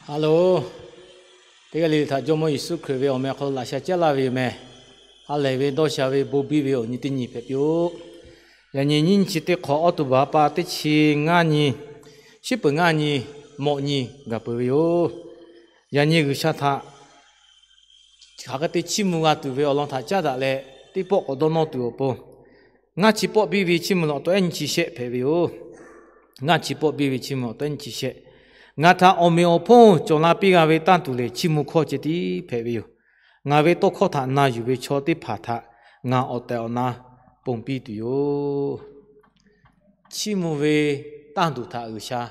Hello, teˇ g'aˇ le le htaꞈ Jawˇmawˇ Yeˍsuˆ Hkriꞈ ve awˬ meh awˬ hk'aw lo laꞈ sha caˉ laˇ ve yoˬ meh. Ha lehˬ ve dawˇ sha ve bon biˇ ve awˬ nyi teˇ nyi hpehꞈ piˇ-oˆ. Yaꞈ nyi nyiˇ chi teˇ hk'awꞈ, October ha pa teˇ chi ngaˇ nyi, shiˉ peuˬ ngaˇ nyi, mawꞈ nyi gaˬ peuˬ ve yoˬ. Yaꞈ nyi G'uiˬsha htaꞈ hk'aˬ hk'e te chiˇ mvuh g'a tuˬ ve awˬ lawn htaꞈ caˉ daꞈ leh, teˇ pawˆ k'awꞈ dawˇ nawˇ tuˬ awˬ pon, ngaˇ chi pawˆ biˇ ve chiˇ mvuh awˬ taw ehˉ nyi chi shehˆ hpehꞈ ve yoˬ. Ngaˇ chi pawˆ biˇ ve chiˇ mvuh awˬ taw ehˉ nyi chi shehˆ. Ngaˬ htaꞈ awˬ meꞈ awˬ hponˇ cawˬ la piˇ g'a ve tanˇ tuˬ lehˬ, chiˇ mvuh hkawˇ ceh tiˉ hpehꞈ ve yoˬ. Ngaˬ ve tawˇ hkawˇ htaꞈ na yuˬ ve chaw teˇ hpaˍ htaꞈ ngaˬ awˬ tehˬ awˬ na ponˬ piˇ tuˬ yoˬ. Chiˇ mvuh ve tanˇ tuˬ htaꞈ G'uiˬsha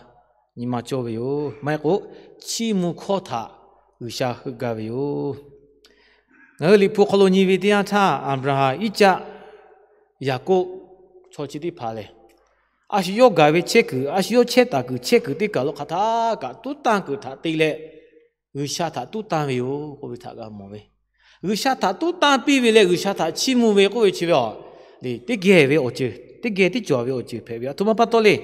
nyi ma cawˇ ve yoˬ. Maˇ heˆ k'o, chiˇ mvuh hkawˇ htaꞈ G'uiˬsha heuˆ gaˇ ve yoˬ. Ngaˬ hui Liꞈ hpu hk'aw lo nyi ve teˇ yanˇ htaˇ, Aˍbraˍhanˍ, Iˉcaˆ, Yaˍkoˆ chaw chi teˇ hpaˍ lehˬ, a shu yawˇ gaˬ ve chehˇ kuiˬ, a shu yawˇ chehˇ taˍ kuiˬ chehˇ kuiˬ teˇ kaˬ lo hk'aˬ htaˇ kaꞈ tuˉ tanˇ kuiˬ htaꞈ te leh, G'uiˬsha htaꞈ tuˉ tanˇ ve yoˬ k'oˆ ve htaꞈ g'a mawˬ ve. G'uiˬsha htaꞈ tuˉ tanˇ piˇ ve leh G'uiˬsha htaꞈ chiˇ mvuh ve k'oˆ ve chi ve a, teˇ geh ve awˬ ceuˬ, teˇ geh tiˉ cawˬ ve awˬ ceuˬ hpehꞈ ve. Aˬ htoꞈ ma pa taw le,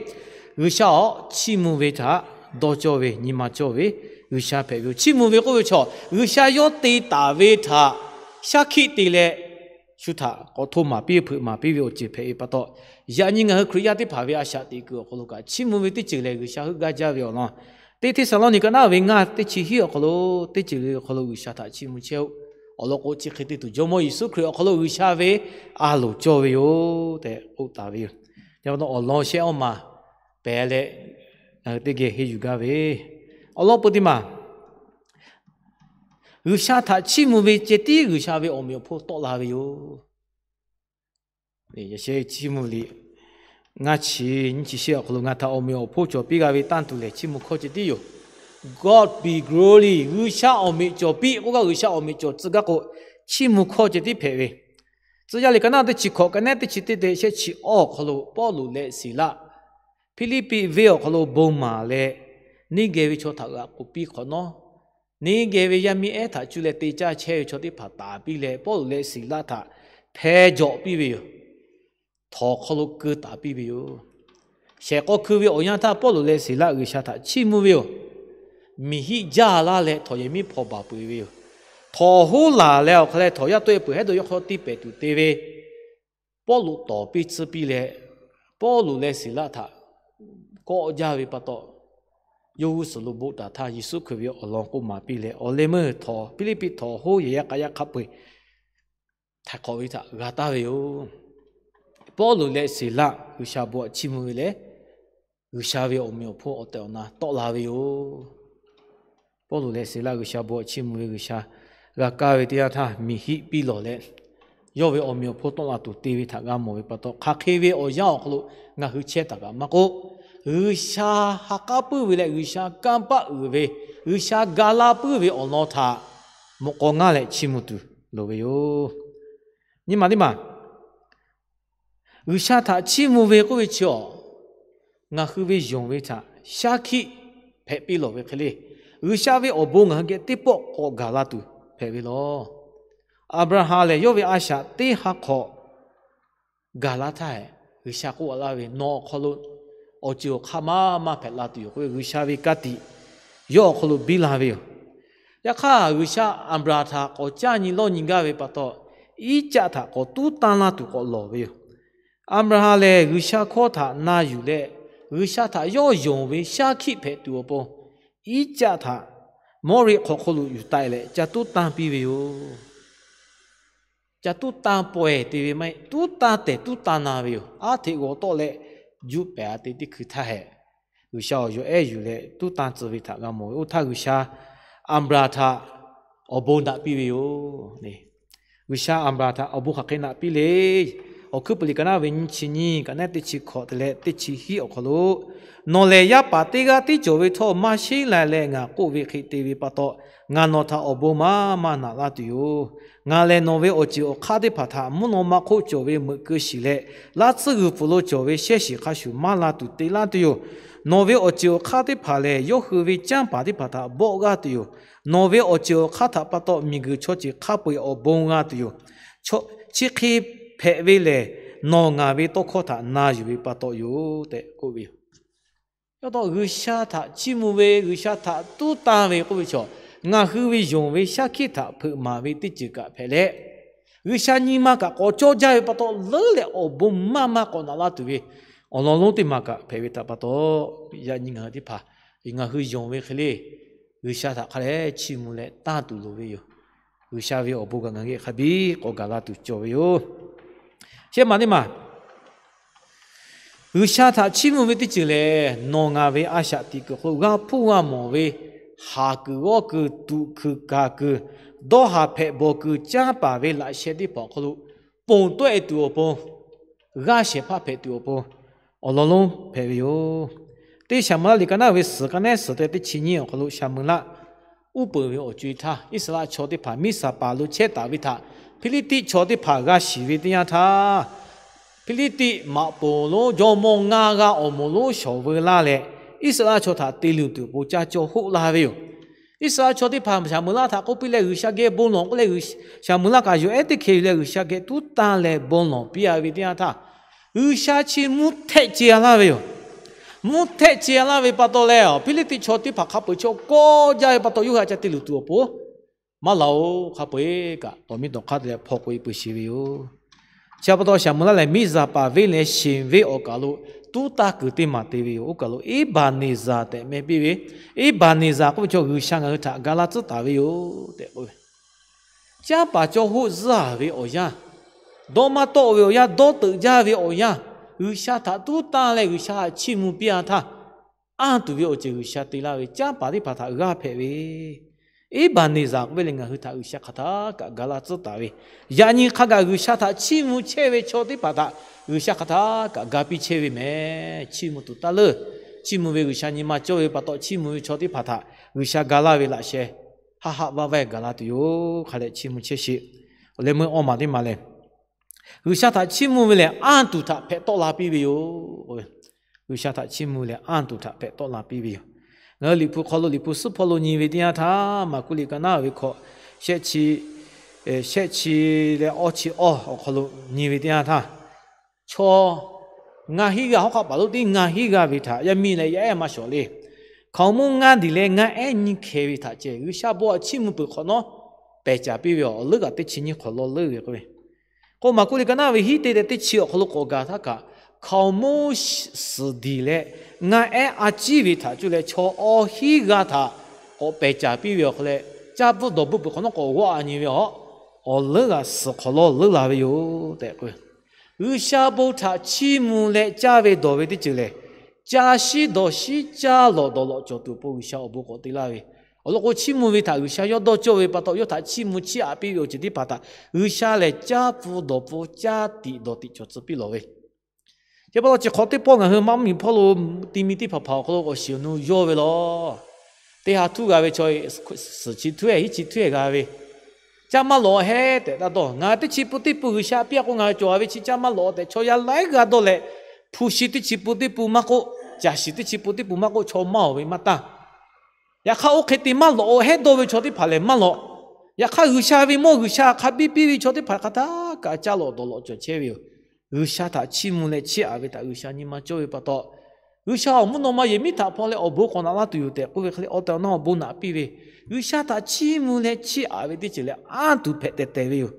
G'uiˬsha awˬ chiˇ mvuh ve htaꞈ dawˇ cawˇ ve, nyi ma cawˇ ve G'uiˬsha hpehꞈ ve yoˬ. Chiˇ mvuh ve k'oˆ ve chaw, G'uiˬsha yawˇ te taˍ ve htaꞈ shaˉ hkiˆ te leh, shu htaꞈ k'awꞈ hto maˍ piˇ, hpeuꞈ maˍ piˇ ve awˬ ceuˬ hpehꞈ ve pa taw, yaꞈ nyi ngaˬ hui Hkriꞈ yaˇ teˇ hpaˍ ve a shaꞈ teꞈ kuiˬ awˬ hk'aw lo kaꞈ chiˇ mvuh ve teˇ ceuˬ lehˬ, G'uiˬsha heuˆ gaˇ jaˇ ve awˬ lawn. Teˇ Hteˇsaˍlawˇniˆ ka naˉ ve ngaˇ teˇ chi hiˉ awˬ hk'aw lo, teˇ ceuˬ le awˬ hk'aw lo G'uiˬsha htaꞈ chiˇ mvuh chehˇ-oˆ. Awˬ lawn k'o, chi hk'e te tuˬ Jawˇmawˇ Yeˍsuˆ Hkriꞈ awˬ hk'aw lo G'uiˬsha ve a loˍ cawˇ ve yoˬ tehꞈ k'oˆ taˍ ve yoˬ. Awˬ lawn shehˆ awˇ maˬ pehˍ leh, ngaˬ hui teˇ geh henˇ yuˬ gaˇ ve awˬ lawn peu teˇ maˬ, G'uiˬsha htaꞈ chiˇ mvuh ve ceh tiˉ G'uiˬsha ve awˬ meꞈ awˬ hponˇ tawˆ la ve yoˬ. Yaꞈ sheh chiˇ mvuh liꞈ ngaˇ chi nyiˇ chi shehˆ awˬ hk'aw lo, ngaˬ htaꞈ awˬ meꞈ awˬ hponˇ cawˬ piˇ g'a ve tanˇ tuˬ lehˬ, chiˇ mvuh hkawˇ ceh tiˉ yoˬ. God be glory, G'uiˬsha awˬ meꞈ cawˬ piˇ k'oˆ gaˇ, G'uiˬsha awˬ meꞈ cawˬ tcuh gaˇ k'o, chiˇ mvuh hkawˇ ceh tiˉ hpehꞈ ve. Tcuh yaˇ liꞈ ka naˉ teˇ chi hkawꞈ, ka nehˉ teˇ chi teˇ te shehˆ chi awˇ awˬ hk'aw lo Pawˇluꞈ leh Siˍlaˆ Hpiˇliˇpiˆ venˇ awˬ hk'aw lo bon maˍ leh, neˇ geh ve chaw htaꞈ g'aꞈ k'oˍ piˇ hk'awꞈ nawˉ, neˇ geh ve yaˇ miˇ ehˉ htaꞈ cuˇ leh te caˇ chehˇ ve chaw teˇ hpaˍ taˍ piˇ leh, Pawˇluꞈ leh Siˍlaˆ htaꞈ hpeh jawꞈ piˇ ve yoˬ. Htawnˍ hk'aw lo keu taˍ piˇ ve yoˬ. Shehˍ k'aw hkui ve awˬ yanˇ htaˇ, Pawˇluꞈ leh Siˍlaˆ G'uiˬsha htaꞈ chiˇ mvuh ve yoˬ. Miˬ hiˆ jaˇ laˇ leh htawnˍ yehˬ miˉ hpawnˬ baˬ peuˬ ve yoˬ. Htawnˍ hoˉ laˬ leh awˬ hk'a leh htawnˍ yaˇ tawˆ e peuˬ hehˉ dawˇ yawˇ hk'aw tiˇ pehˍ tuˬ te ve Pawˇluꞈ tawˍ piˇ tcuhˉ piˇ leh, Pawˇluꞈ leh Siˍlaˆ htaꞈ kawˆ jaˇ ve pa taw, yawˇ g'uˇ suhˍ lo boˆ taˍ htaˇ, Yeˍsuˆ Hkriꞈ ve awˬ lawn k'oˆ maˍ piˇ leh, awˬ leh meuˇ htawnˍ Hpiˇliˇpiˆ htawnˍ hoˉ yehˬ yaˇ k'a yaˇ hk'a peu-eˬ htaiˍ hk'awꞈ ve htaꞈ g'a taˍ ve yoˬ. Pawˇluꞈ leh Siˍlaˆ G'uiˬsha bon htaꞈ chiˇ mvuh ve leh, G'uiˬsha ve awˬ meꞈ awˬ hponˇ awˬ tehˬ awˬ na tawˆ la ve yoˬ. Pawˇluꞈ leh Siˍlaˆ G'uiˬsha bon htaꞈ chiˇ mvuh ve, G'uiˬsha g'a kaˇ ve teˇ yanˇ htaˇ, miˬ hiˆ piˇ lawˬ leh, yawˇ ve awˬ meꞈ awˬ hponˇ tawˆ la tuˬ te ve htaꞈ g'a mawˬ ve pa taw, hk'aˬ hk'e ve awˬ yanˇ awˬ hk'aw lo ngaˬ hui chehˇ taˍ kaꞈ maˇ k'oˆ, G'uiˬsha ha k'aˉ puiˉ ve leh G'uiˬsha kanˇ paˆ uiˍ ve, G'uiˬsha ga laˇ puiˉ ve awˬ lawn htaꞈ mawꞈ k'aw ngaˇ leh chiˇ mvuh tuˬ loˍ ve yoˬ. Nyi ma teˇ maˬ, G'uiˬsha htaꞈ chiˇ mvuh ve k'oˆ ve chi awˬ, ngaˬ hui ve yonˍ ve htaꞈ shaˉ hkiˆ hpehꞈ piˇ lawˬ ve hk'e le, G'uiˬsha ve awˬ bon ngaˬ hui geh teˇ pawˆ k'awꞈ gaˬ la tuˬ hpehꞈ ve lawˬ. Aˍbraˍhanˍ lehˬ, yawˇ ve a shaꞈ teˇ ha hk'awꞈ gaˬ laˇ htaˇ, G'uiˬsha k'oˆ laˇ ve, Nawˬ awˬ hk'aw lo awˬ ceuˬ awˬ hk'aˇ maˇ maˇ hpehꞈ la tuˬ yoˬ k'oˆ ve, G'uiˬsha ve ka tiꞈ yawˇ awˬ hk'aw lo biˇ la ve yoˬ. Yaꞈ hk'aˇ, G'uiˬsha Aˍbraˍhanˍ htaꞈ k'awꞈ caˇ nyi lawˇ nyi gaˇ ve pa taw, Iˉcaˆ htaꞈ k'awꞈ tuˉ tanˇ laˇ tuˬ k'awꞈ lawˬ ve yoˬ. Aˍbraˍhanˍ lehˬ, G'uiˬsha hkawˇ htaꞈ na yuˬ leh, G'uiˬsha htaꞈ yawˇ yonˍ ve shaˉ hkiˆ hpehꞈ tuˬ awˬ pon, Iˉcaˆ htaꞈ Mawˇriˆ hk'aw hk'oˆ lo yuˬ taˆ leh ca tuˉ tanˇ piˇ ve yoˬ. Ca tuˉ tanˇ pawehˬ te ve maˇ heˆ, tuˉ tanˇ tehˬ tuˉ tanˇ na ve yoˬ. Aˉ hteꞈ g'awˬ tawˆ leh juˇ pehˍ a te teˇ hkui htaˇ hehꞈ, G'uiˬsha awˬ yawˬ ehˉ yuˬ leh tuˉ tanˇ tcuh ve htaꞈ g'a mawˬ ve. Oˇ htaˇ G'uiˬsha Aˍbraˍhanˍ htaꞈ awˬ bon daꞈ piˇ ve yoˬ. G'uiˬsha Aˍbraˍhanˍ htaꞈ awˬ bon hk'aˬ hk'e naꞈ piˇ le. Awˬ hkuiˉ puiˍ liꞈ ka naˉ ve nyiˇ chi nyiˇ, ka naˉ teˇ chi hkawꞈ te leh teˇ chi hiˉ awˬ hk'aw lo, Nawˬ lehˬ yaˇ paˍ teˇ g'aˇ tiˉ cawˬ ve htawˇ, maˇ sheˉ lai leh ngaˬ k'oˆ ve hk'e te ve pa taw, ngaˬ nawˬ htaꞈ awˬ bon maˇ maˇ naꞈ laˇ tuˬ yoˬ. Ngaˬ lehˬ nawˬ ve awˬ ceuˬ awˬ hk'aˇ teˇ hpaˍ htaꞈ mvuhˇ naw ma hk'oˆ cawˬ ve meuꞈ keu shiˍ leh, laˇ tsuhˇ g'uiˬ pfuhˍ lo cawˬ ve shehˇ shiˍ hk'a shuˍ maˇ la tuˬ te laˇ tuˬ yoˬ. Nawˬ ve awˬ ceuˬ awˬ hk'aˇ teˇ hpaˍ lehˬ, yawˇ hui ve canˇ paˍ teˇ hpaˍ htaꞈ bawˆ g'aˇ tuˬ yoˬ. Nawˬ ve awˬ ceuˬ awˬ hk'aˇ htaꞈ pa taw, miˬguiˬ chaw ceuˬ hk'a peu-eˬ awˬ bon g'a tuˬ yoˬ. Chi hk'e hpehꞈ ve lehˬ, nawˬ ngaˬ ve tawˇ hkawˇ htaꞈ na yuˬ ve pa taw yoˬ tehꞈ k'oˆ ve yoˬ. Yawˇ taw G'uiˬsha htaꞈ chiˇ mvuh ve, G'uiˬsha htaꞈ tuˉ tanˇ ve k'oˆ ve chaw, ngaˬ hui ve yonˍ ve shaˉ hkiˆ htaꞈ hpeuꞈ maˍ ve teˇ ceuˬ kaꞈ hpehꞈ leh, G'uiˬsha nyi ma kaꞈ k'awꞈ cawˇ jaˇ ve pa taw, leuˉ leh awˬ bon maˇ maˇ k'awꞈ naꞈ laˇ tuˬ ve awˬ lawn lonˉ teˇ maˬ kaꞈ hpehꞈ ve htaꞈ pa taw, yaꞈ nyi ngaˬ hui teˇ hpaˍ ngaˬ hui yonˍ ve hk'e le, G'uiˬsha htaꞈ hk'a leh chiˇ mvuh leh tanˇ tuˬ loˍ ve yoˬ. G'uiˬsha ve awˬ bon kaꞈ ngaˬ hui hk'a biˇ k'awꞈ gaˬ la tuˬ cawˬ ve yoˬ. Shehˆ maˬ teˇ maˬ, G'uiˬsha htaꞈ chiˇ mvuh ve teˇ ceuˬ lehˬ, nawˬ ngaˬ ve a shaꞈ tiꞈ kuiˬ hk'aw lo g'a hpuˇ g'a mawˬ ve haˍ kuiˬ g'awˇ kuiˬ tuꞈ kuiˬ kaˍ kuiˬ dawˇ haˍ hpehꞈ bawˬ kuiˬ canˇ paˍ ve laꞈ sheh teˇ hpaˍ awˬ hk'aw lo ponˬ tawˆ e tuˬ awˬ pon, g'aˇ shehˍ hpaˇ hpehꞈ tuˬ awˬ pon awˬ lawn lonˉ hpehꞈ ve yoˬ. Teˇ Saˍmuˍlaˆ liꞈ ka naˉ ve suhˍ ka nehˉ suhˍ te teˇ chi nyiˇ awˬ hk'aw lo Saˍmuˍlaˆ uˉ peunˍ ve awˬ co-e htaˇ, Iˉsaˍreˍlaˆ chaw teˇ hpaˍ Miˉsaˍpaˍ lo chehˇ taˍ ve htaꞈ Hpiˇliˇtiˆ chaw teˇ hpaˍ g'a shiˍ ve teˇ yanˇ htaˇ, Hpiˇliˇtiˆ maꞈ poˍ lonˉ jawˇmawˇ ngaˇ g'aˇ awˬ moˍ lonˉ shawˍ veu laˇ leh, Iˉsaˍreˍlaˆ chaw htaꞈ te luˬ tuˬ awˬ pon ca caw hoˆ la ve yoˬ. Iˉsaˍreˍlaˆ chaw teˇ hpaˍ Saˍmuˍlaˆ htaꞈ k'oˆ piˇ leh, G'uiˬsha geh bon lawˬ k'oˆ leh, Saˍmuˍlaˆ kaꞈ yawˬ ehˉ teˇ hkeh yuˬ leh G'uiˬsha geh tuˉ tanˇ leh bon lawˬ piˇ a ve teˇ yanˇ htaˇ, G'uiˬsha chi mvuhˇ htehˆ ce a laˇ ve yoˬ. Mvuhˇ htehˆ ce a laˇ ve pa taw leh, Hpiˇliˇtiˆ chaw teˇ hpaˍ hk'a peuˬ chaw kawˇ jaˇ ve pa taw, yawˇ hui htaꞈ ca te luˬ tuˬ awˬ pon maˇ laˬ oˬ. Hk'a peu-eˬ kaꞈ tawˍ miˇ tawˍ hk'aˇ te leh hpaw k'oꞈ e peuˬ sheˍ ve yoˬ. Chi pa taw Saˍmuˍlaˆ lehˬ Miˉsaˍpaˍ venˇ leh Sheˍ venˇ awˬ kaˍ lo tuˉ tanˇ kuiˬ teˇ maˬ te ve yoˬ. Oˇ kaˬ lo Eˇbaˍneˍzaˍ tehꞈ meh piˇ ve, Eˇbaˍneˍzaˍ k'oˆ ve chaw G'uiˬsha ngaˬ hui htaꞈ ga laˇ tcuhˉ taˍ ve yoˬ tehꞈ k'oˆ ve, canˇ paˍ caw hoˆ zuhˇ ve awˬ yanˇ, dawˇ maˇ tawˆ ve awˬ yanˇ, dawˇ teuꞈ jaˇ ve awˬ yanˇ, G'uiˬsha htaꞈ tuˉ tanˇ leh G'uiˬsha htaꞈ chiˇ mvuh piˇ a htaˇ, anˇ tuˬ ve awˬ ceuˬ G'uiˬsha te laˇ ve canˇ paˍ teˇ hpaˍ htaꞈ g'aˇ hpehꞈ ve, Eˇbaˍneˍzaˍ k'oˆ ve lehˬ ngaˬ hui htaꞈ G'uiˬsha hk'aˬ htaˇ kaꞈ ga laˇ tcuhˉ taˍ ve, yaꞈ nyi hk'a gaˬ G'uiˬsha htaꞈ chiˇ mvuh chehˇ ve chaw teˇ hpaˍ htaꞈ G'uiˬsha hk'aˬ htaˇ kaꞈ ga piˇ chehˇ ve mehˍ. Chiˇ mvuh tuˬ taˇ leuˇ. Chiˇ mvuh ve G'uiˬsha nyi ma cawˇ ve pa taw, chiˇ mvuh ve chaw teˇ hpaˍ htaꞈ G'uiˬsha ga laˇ ve laꞈ sheh haˆ haˆ vaˇ vaˇ gaˬ la tuˬ yoˬ. Hk'a leh chiˇ mvuh chehˇ sheˍ. Awˬ leh meuˇ awˇ maˬ teˇ maˬ lehˬ, G'uiˬsha htaꞈ chiˇ mvuh ve lehˬ anˇ tuˬ htaꞈ hpehꞈ tawˆ la piˇ ve yoˬ. G'uiˬsha htaꞈ chiˇ mvuh lehˬ anˇ tuˬ htaꞈ hpehꞈ tawˆ la piˇ ve yoˬ. Ngaˬ hui Liꞈ hpu hk'aw lo Liꞈ hpu suhˉ hpawˇ lo nyi ve teˇ yanˇ htaˇ, Maˍkuˆ liꞈ ka naˉ ve hkawꞈ shehˆ chi, shehˆ chi leh awˇ chi awˇ awˬ hk'aw lo nyi ve teˇ yanˇ htaˇ, chaw ngaˇ hinˉ g'aˇ hawˉ hk'aˆ paˍ lonˉ tiˉ ngaˇ hinˉ g'aˇ ve htaꞈ yaˇ miˇ leh yaˇ ehˉ maˇ shawˍ le. Hkaoˍmonˇ ngaˇ diˬ leh ngaˇ ehˉ nyiˇ hkeh ve htaꞈ ceh G'uiˬsha bon htaꞈ chiˇ mvuh peuˬ hk'awꞈ nawˉ pehˬ caˍ piˇ ve awˬ leuˉ kaꞈ teˇ chi nyiˇ hk'awꞈ lawˇ leuˉ ve k'o ve, k'o Maˍkuˆ liꞈ ka naˉ ve hiˉ teˇ leh teˇ chi awˬ hk'aw lo k'awꞈ gaˬ htaˇ kaꞈ, hkaoˍmonˇ suhˍ diˬ leh ngaˇ ehˉ a ciˉ ve htaꞈ cuˇ leh chaw awˇ hinˉ g'aˇ htaꞈ k'awꞈ pehˬ caˍ piˇ ve awˬ hk'aw leh, caˇ bvuhˆ dawˬ bvuhˆ peuˬ hk'awꞈ nawˉ k'awꞈ g'awˆ a nyi ve awˬ, awˬ leuˉ g'aꞈ suhˍ hk'awꞈ lawˇ leuˉ la ve yoˬ tehꞈ k'o, G'uiˬsha bon htaꞈ chiˇ mvuh leh caˇ ve dawˬ ve teˇ ceuˬ lehˬ, ca shiˉ dawˬ shiˉ caˇ lawꞈ dawˬ lawꞈ cawˬ tuˬ awˬ pon G'uiˬsha awˬ bon k'awꞈ te laˇ ve, awˬ lawn k'o chiˇ mvuh ve htaꞈ G'uiˬsha yawˇ dawˇ cawˇ ve pa taw, yawˇ htaꞈ chiˇ mvuh chiˇ aꞈ piˇ ve awˬ ceuˬ teˇ hpaˍ htaꞈ G'uiˬsha lehˬ caˇ pfuhˇ dawˬ pfuhˇ caˇ tiꞈ dawˬ tiꞈ cawˬ tcuh piˇ lawˬ ve, chi pa taw chi hk'awꞈ teˇ pawˆ ngaˬ hui maˇ mvuhˇmiˬ hpawˇ lo ti mi teˇ hpaˍ hpaˍ awˬ hk'aw lo k'awꞈ shiˍ awˬ nu yawˇ ve law. Teˇ ha htuˇ g'a ve chaw, suhˍ chi htuˇ ehˉ hiˉ chi htuˇ ehˉ g'a ve, caˇ maˇ lawꞈ hehˉ tehꞈ taˇ dawˇ. Ngaˬ teˇ chi pun teˇ pun G'uiˬsha piˇ a k'o ngaˬ hui cawˬ a ve chi caˇ maˇ lawꞈ tehꞈ chaw yaˇ laiˉ g'aˇ dawˇ leh, hpu shi teˇ chi pun teˇ pun maˇ k'oˆ, caˬ shiˍ teˇ chi pun teˇ pun maˇ k'oˆ, chaw maˇ oˬ ve maˇ taˇ. Yaꞈ hk'aˇ oˇ hk'e te maˇ lawꞈ hehˉ dawˇ ve chaw teˇ hpaˍ lehˬ maˇ lawꞈ. Yaꞈ hk'aˇ G'uiˬsha ve mawˇ G'uiˬsha hk'a biˇ piˇ ve chaw teˇ hpaˍ hk'aˬ htaˇ kaꞈ caˇ lawꞈ dawˬ lawꞈ cawˬ chehˇ ve yoˬ. G'uiˬsha htaꞈ chiˇ mvuh leh chiˇ aꞈ ve htaꞈ G'uiˬsha nyi ma cawˇ ve pa taw, G'uiˬsha awˬ mvuhˇ naw ma yehˬ miˉ htaꞈ hpaw leh awˬ bon k'awꞈ naꞈ laˇ tuˬ yoˬ tehꞈ k'oˆ ve hk'e le, awˬ tehˬ awˬ na awˬ bon naꞈ piˇ ve, G'uiˬsha htaꞈ chiˇ mvuh leh chiˇ aꞈ ve teˇ ceuˬ leh anˇ tuˬ hpehꞈ tehˬ tehˬ ve yoˬ.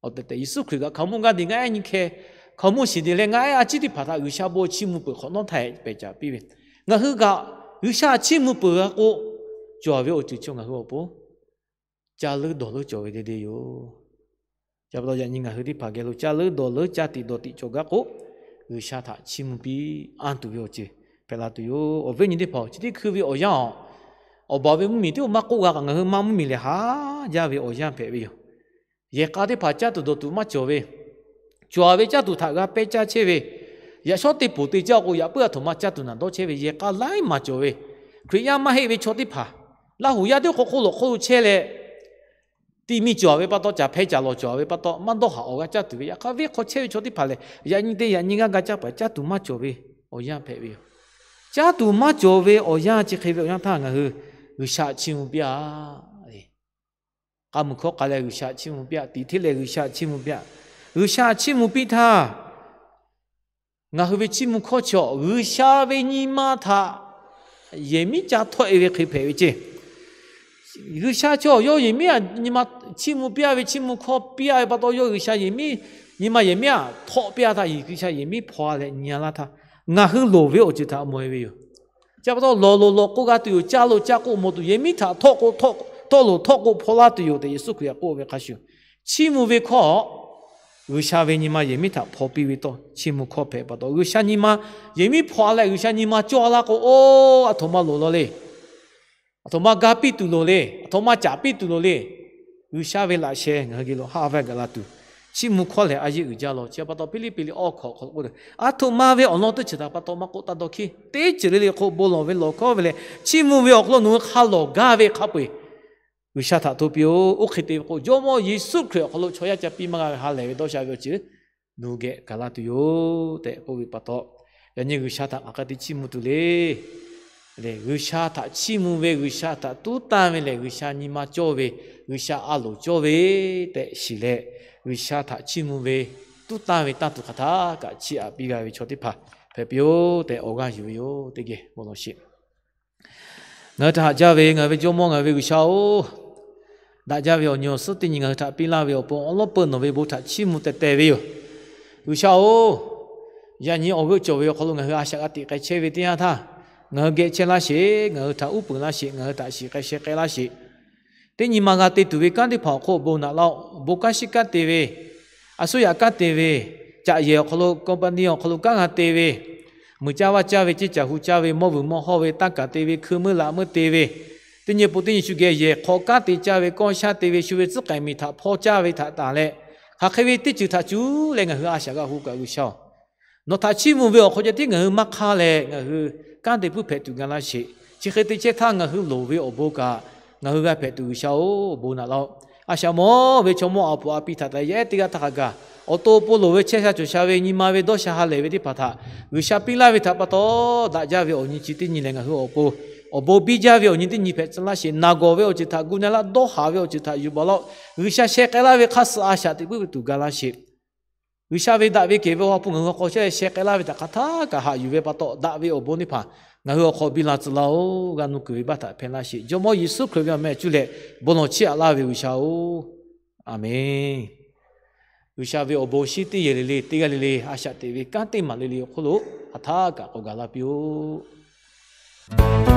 Awˬ tehˬ tehˬ Yeˍsuˆ Hkriꞈ kaꞈ hkaoˍmonˇ gaˇ diˬ ngaˇ ehˉ nyiˇ hkeh, hkaoˍmonˇ shiˍ diˬ leh ngaˇ ehˉ a ciˉ teˇ hpaˍ htaꞈ G'uiˬsha bon chiˇ mvuh peuˬ hk'awꞈ nawˉ htaˇ hehꞈ pehˬ caˍ piˇ ve, ngaˬ hui kaꞈ G'uiˬsha chiˇ mvuh peuˬ g'a k'o, cawˬ ve awˬ ceuˬ chi ngaˬ hui awˬ pon caˇ leuˉ dawˬ leuˉ cawˬ ve de de yoˬ. Chi pa taw yaꞈ nyi ngaˬ hui teˇ hpaˍ geh lo caˇ leuˉ dawˬ leuˉ caˇ tiꞈ dawˬ tiꞈ cawˬ gaˇ k'o, G'uiˬsha htaꞈ chiˇ mvuh piˇ anˇ tuˬ ve awˬ ceuˬ hpehꞈ la tuˬ yoˬ. Awˬ viˉ nyi teˇ hpaˍ-oˬ, chi teˇ hkui ve awˬ yanˇ-oˬ, awˬ baˬ ve mvuhˇmiˬ teˇ oˇ maˇ k'oˆ g'a kaꞈ ngaˬ hui maˇ mvuhˇmiˬ lehˬ haˉ jaˇ ve awˬ yanˇ hpehꞈ ve yoˬ. Yehˬ k'a teˇ hpaˍ caˇ tuˬ dawˬ tuˬ maˇ cawˬ ve, cawˬ ve caˇ tuˬ htaꞈ g'a pehˇ caˇ chehˇ ve, yaꞈ shawˉ teˇ poˬ te caˇ k'o yaꞈ puiˉ a htoꞈ ma caˇ tuˬ naˬ dawˇ chehˇ ve yehˬ k'a laiˉ maˬ cawˬ ve, Hkriꞈ yaˇ maˇ heˆ ve chaw teˇ hpaˍ Laˇhuˍ yaˇ teˇ hk'aw hk'oˆ lawꞈ hk'oˆ lo chehˇ leh, ti mi cawˬ ve pa taw, caˬ hpeh caˬ lawˬ cawˬ ve pa taw, maˇ dawˇ haꞈ awˬ g'a caˇ tuˬ ve. Yaꞈ hk'aˇ venˇ hk'aw chehˇ ve chaw teˇ hpaˍ lehˬ, yaꞈ nyi te yaꞈ nyi g'aˇ ga caˇ paˍ caˇ tuˬ maˇ cawˬ ve awˬ yanˇ hpehꞈ ve yoˬ. Caˇ tuˬ maˇ cawˬ ve awˬ yanˇ chi hk'e ve awˬ yanˇ htaˇ ngaˬ hui G'uiˬsha chiˇ mvuh piˇ a. K'a muiˬ hkawˇ k'a leh G'uiˬsha chiˇ mvuh piˇ a, tiꞈ hteˇ leh G'uiˬsha chiˇ mvuh piˇ a. G'uiˬsha chiˇ mvuh piˇ htaˇ, ngaˬ hui ve chiˇ mvuh hkawˇ chi G'uiˬsha ve nyi ma htaꞈ yehˬ miˉ caˇ htawˆ e ve hk'e hpehꞈ ve ceˇ. G'uiˬsha chaw yawˇ yehˬ miˉ aꞈ nyi ma chiˇ mvuh piˇ a ve, chiˇ mvuh hkawˇ piˇ a ve pa taw, yawˇ G'uiˬsha yehˬ miˉ, nyi ma yehˬ miˉ aꞈ htawˆ piˇ a htaˇ, G'uiˬsha yehˬ miˉ hpaw a leh nyi a laˇ htaˇ, ngaˬ hui loˍ ve awˬ ceuˬ htaꞈ mawˬ e ve yoˬ. Chi pa taw lawˬ loˍ lawˬ k'o g'a tuˬ yoˬ, caˇ loˍ caˇ k'o mawˬ tuˬ, yehˬ miˉ htaꞈ htawˆ k'o htawˆ, htawˆ loˍ htawˆ k'o hpaw laˇ tuˬ yoˬ tehꞈ Yeˍsuˆ Hkriꞈ k'oˆ ve hk'a shuˍ, chiˇ mvuh ve hkawˇ G'uiˬsha ve nyi ma yehˬ miˉ htaꞈ hpaw piˇ ve tawˇ chiˇ mvuh hkawˇ hpehꞈ pa taw, G'uiˬsha nyi ma yehˬ miˉ hpaw a leh G'uiˬsha nyi ma cawˇ a laˇ k'o, oˇ, aˬ htoꞈ ma loˍ law le. Aˬ htoꞈ ma ga piˇ tuˬ loˍ le. Aˬ htoꞈ ma caˍ piˇ tuˬ loˍ le. G'uiˬsha ve laꞈ sheh ngaˬ hui geh lo haˆ vaˇ gaˬ la tuˬ, chiˇ mvuh hkawˇ lehˬ a yeˆ uiˍ jaˇ law. Chi pa taw Hpiˇliˇpiˆ liꞈ awˇ hkawꞈ hk'aw lo k'oˆ leh, aˬ htoꞈ ma ve awˬ lawn teˇ ceuˬ htaꞈ pa taw maˇ k'oˆ taˇ dawˇ hkiˇ. Teˇ ceuˬ le le hk'oˆ bon lawˬ ve lawˬ hkawˇ ve leh chiˇ mvuh ve awˬ hk'aw lo nawˬ hui hk'a lawˬ gaˇ ve hk'a peu-eˬ G'uiˬsha htaꞈ hto piˇ-oˆ. Oˇ hk'e te ve k'o, Jawˇmawˇ Yeˍsuˆ Hkriꞈ awˬ hk'aw lo chaw yaˇ ca piˇ maˇ g'a ve ha lehˬ ve dawˇ sha ve awˬ ceuˬ nawˬ hui geh gaˬ la tuˬ yoˬ tehꞈ k'oˆ ve pa taw, yaꞈ nyi G'uiˬsha htaꞈ hk'aˬ hk'e te chiˇ mvuh tuˬ le. G'uiˬsha htaꞈ chiˇ mvuh ve, G'uiˬsha htaꞈ tuˉ tanˇ ve lehˬ, G'uiˬsha nyi ma cawˇ ve, G'uiˬsha a loˍ cawˇ ve tehꞈ shiˍ leh, G'uiˬsha htaꞈ chiˇ mvuh ve tuˉ tanˇ ve tanˇ tuˬ hk'aˬ htaˇ kaꞈ chiˇ aꞈ piˇ g'a ve chaw teˇ hpaˍ hpehꞈ piˇ-oˆ tehꞈ awˬ g'aˇ yuˬ ve yoˬ. Teˇ geh bon lawˬ sheˍ. Ngaˬ hui htaꞈ haꞈ jaˇ ve ngaˬ hui ve Jawˇmawˇ, ngaˬ hui ve G'uiˬsha-oˬ, daꞈ jaˇ ve awˬ nyi awˬ suhˉ teˇ nyi ngaˬ hui htaꞈ piˇ laˇ ve awˬ pon awˉ lawˉ peu nawˬ ve bon htaꞈ chiˇ mvuh teh teh ve yoˬ. G'uiˬsha-oˬ, yaꞈ nyi awˬ g'euˆ cawˬ ve awˬ hk'aw lo ngaˬ hui a shaꞈ g'a teꞈ k'ai chehˇ ve teˇ yanˇ htaˇ, ngaˬ hui geh chehˇ laˇ sheˍ, ngaˬ hui htaꞈ uˉ peunˍ laˇ sheˍ, ngaˬ hui htaꞈ shiˍ k'ai sheh k'ai laˇ sheˍ. Teˇ nyi ma g'a te tuˬ ve kanˉ teˇ hpaˍ awˬ hk'oˆ bon naꞈ laˇ-oˆ. Bon kanˉ shiˉ kanˉ te ve, a suˉ yaꞈ kanˉ te ve, caꞈ yehˬ awˬ hk'aw lo, company awˬ hk'aw lo kanˉ g'a te ve, muiˬ caˇ vaˇ caˇ ve, ceˇ caˬ hu caˇ ve, mawˇ vuiˬ mawˇ hawˇ ve, tanˇ kaˬ te ve, hkui meuˇ laꞈ meuˇ te ve, teˇ nyi pon teˇ nyi shu geh yehˬ hk'awꞈ kanˉ te caˇ ve, kawˇ shaˉ te ve, shu ve tcuhˉ k'ai miˬ htaꞈ hpaw caˇ ve htaꞈ tanˬ leh, hk'aˬ hk'e ve teˇ ceuˬ htaꞈ cuˉ leh ngaˬ hui a shaꞈ g'a hu kaꞈ G'uiˬsha-oˬ, nawˬ htaꞈ chiˇ mvuh ve awˬ hk'aw ceh tiˉ ngaˬ hui maˇ hk'aˇ leh ngaˬ hui kanˉ te puiˉ hpehꞈ tuˬ ga laˇ sheˍ. Chi hk'e te chehˇ htaˇ ngaˬ hui loˍ ve awˬ bon kaꞈ ngaˬ hui g'a hpehꞈ tuˬ G'uiˬsha-oˬ, bon naꞈ laˇ-oˆ. A shaꞈ mawˬ ve chaw mawˇ a puˍ a pi htaꞈ taˍ yaˇ ehˉ teˇ g'aˇ htaˇ hk'a gaˬ, awˬ to awˬ pon loˍ ve chehˇ sha cawˬ sha ve nyi ma ve dawˇ sha ha lehˬ ve teˇ hpaˍ htaꞈ G'uiˬsha piˇ laˇ ve htaꞈ pa taw, daꞈ jaˇ ve awˬ nyi chi teˇ nyi lehˬ ngaˬ hui awˬ pon awˬ bon biˇ jaˇ ve awˬ nyi teˇ nyi hpehꞈ tcuh laˇ sheˍ. Naˬ gawˬ ve awˬ ceuˬ htaꞈ gu na laˇ, dawˇ haˍ ve awˬ ceuˬ htaꞈ yuˬ baˬ laˇ-oˆ. G'uiˬsha sheh k'ai laˇ ve hk'aˇ suh a shaꞈ teꞈ puiˉ ve tuˬ ga laˇ sheˍ. G'uiˬsha ve daꞈ ve kehˬ ve awˬ ha hpu ngaˬ hui awˬ hk'aw chehˇ leh sheh k'ai laˇ ve htaꞈ hk'aˬ htaˇ kaꞈ haꞈ yuˬ ve pa taw, daꞈ ve awˬ bon teˇ hpaˍ ngaˬ hui awˬ hk'aw biˇ la tcuh laˇ-oˆ. G'a nu kuiˬ ve baˆ htaꞈ hpehˇ laˇ sheˍ. Jawˇmawˇ Yeˍsuˆ Hkriꞈ ve awˬ meh cuˇ leh bon lawˬ chiˇ aꞈ laˇ ve G'uiˬsha-oˬ, Aˍmenˬ. G'uiˬsha ve awˬ bon shinˉ teˇ yehˬ le le teˇ g'aˇ le le a shaꞈ teꞈ ve kanˉ teˇ maˬ le le awˬ hk'oˆ lo hk'aˬ htaˇ kaꞈ k'awꞈ gaˬ la piˇ-oˆ.